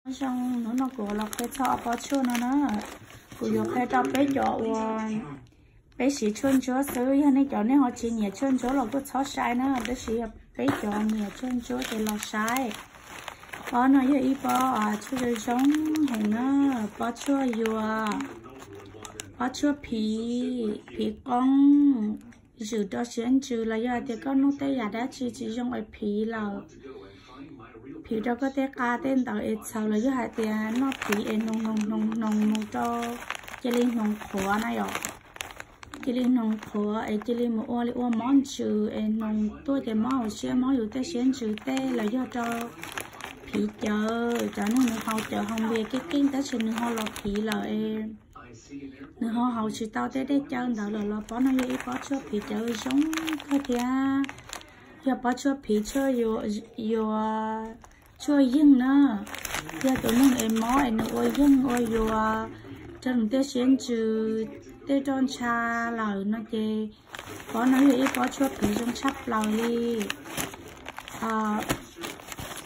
Nyob zoo, hnub no kuv los qhia txog ob pob tshuaj no na. Kuv yuav qhia rau peb cov uas peb siv tshuaj ntsuab xwb, yog nej cov nej ho tsis nyiam tshuaj ntsuab los kuj txhob saib na, tab sis yog peb cov nyiam tshuaj ntsuab ces los saib. Pob no yog ib pob tshuaj zoo zoo heev na, pob tshuaj yuas, pob tshuaj phiv, phiv qoob, zwm rau siab ntsws los yog hais tias koj noj tej yam dab tsi tsis zoo es phiv lawm, phiv rau koj tej qab tej ntawd es txhaws los yog hais tias noj phiv es hnoos hnoos hnoos hnoos mus rau, cia li hnoos qhuav na yom, cia li hnoos qhuav es cia li mus ua li ua mob ntsws es hnoos tuaj ces mob hauv siab mob yus tej siab ntsws tej los yog rau phiv cawv, cov neeg nws haus cawv haus npias keej keej tab sis nws ho los phiv lawm es nws ho haus tsis tau tej dej cawv ntawd lawm los pob no yog ib pob tshuaj phiv cawv zoo kawg thiab. Yog pob tshuaj phiv tshuaj yuas, tshuaj yeej na, yog tus neeg es mob es nws ua yeej ua yuas rau nws tej siab ntsws, tej roj ntsha lawm no ces pob no yog ib pob tshuaj phiv zoo tshaj plaws li.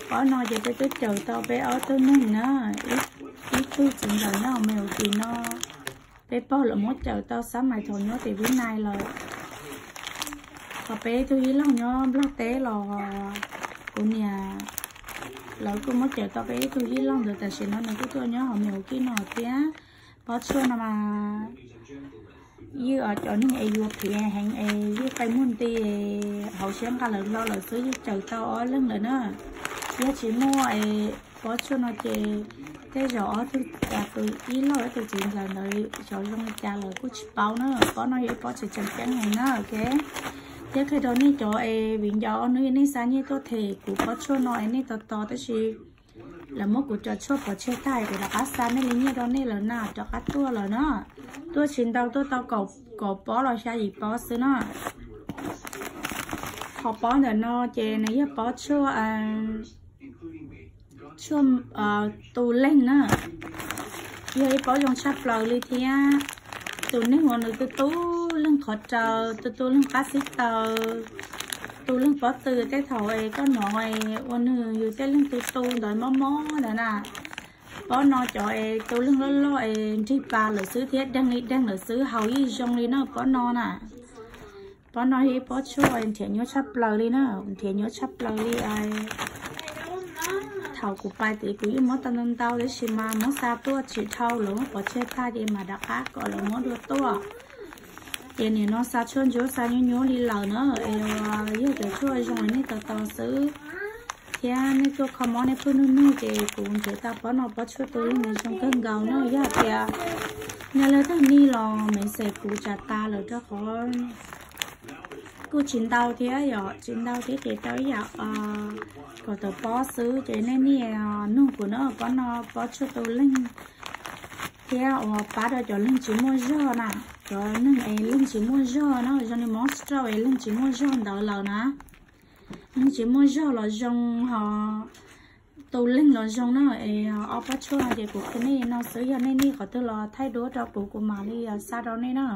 Pob no ces peb twb cawm tau peb ob tug neeg na, ib tug txiv ntxawm nyob hauv Milwaukee no, peb pog lawv muab cawm tau xab mais thaum nyob tim Vib Nais lawm. Ho peb ib tug ib laug nyob Nplog teb los kuv niam lawv kuj muab cawm tau peb ib tug ib laug ntawd tam sim no nws kuj tuaj nyob hauv Milwaukee no thiab. Pob tshuaj no mas ywj cov neeg es yuas phiv heev es ywj qe muag nti, hauv siab nqa lawv hlo lawm xwb ywj cawm tau ob leeg lawm na. Yog tsis muaj es pob tshuaj no ces tej zaum ob tug, tus ib laug ib tug txiv ntxawm ntawd xyov zoo li cas lawm kuj tsis paub na. Pob no yog ib pob tseem tseem ceeb heev na, ok. Thiab qhia rau nej cov es viv ncaus ob hnub nej xa nyiaj tuaj them kuv pob tshuaj no es nej tos tos tab sis lawv muab kuv cov tshuaj pov tseg tag kuv rov qab xa nej li nyiaj rau nej lawm na, rov qab tuaj lawm na. Tuaj tsis ntau, tuaj tau kaum pob los xya yim pob xwb na. Qhov pob ntawm no ces nws yog pob tshuaj, tshuaj tu leeg na, yog ib pob zoo tshaj plaws li thiab. Tus neeg uas nws tu tu leeg qhov raws, tu tu leeg qab xib taws, tu leeg pob tw, tej thaum es koj hnov ua nws yus tej leeg tu tu ntawd mob mob ntawd na, pob no cov es tu leeg loj loj es nrig pas lawm xwb thiab deeg li deeg lawm xwb haus yeej zoo li na pob no na. Pob no yog ib pob tshuaj nrhiav nyuaj tshaj plaws li na, nrhiav nyuaj tshaj plaws li. Thaum kuv pais tid kuv yeej muab tau ntau ntau tab sis mas muab xa tuaj tsis dhau, lawv muab pov tseg tag ces mam rov qab kom lawv muab dua tuaj. Ces nim no xa tshuaj ntsuab xa nyuaj nyuaj li lawm na, es yog cov tshuaj zoo nej tos tos xwb. Thiab nej tuaj kho mob nej pheej nug nug ces kuv nrhiav tau pob no, pob tshuaj tu leeg nws zoo kawg nkaus na. Yog tias nej leej twg nyiam los message kuv tsam tas lawm rau qhov kuj tsis ntau thiab yom, tsis ntau thiab ces tau ib yam kaum tawm pob xwb ces nej niaj nug kuv na, pob no pob tshuaj tu leeg thiab uas pab rau cov leeg tsis muaj zog na, cov neeg es leeg tsis muaj zog na, zoo li mob stroke es leeg tsis muaj zog ntawd lawm na, leeg tsis muaj zog los zoo ho tu leeg los zoo na, es ob pob tshuaj no ces kuv qhia nej no xwb, yog nej niaj qhov twg los thaij duab rau kuv, kuv mam li xa rau nej na.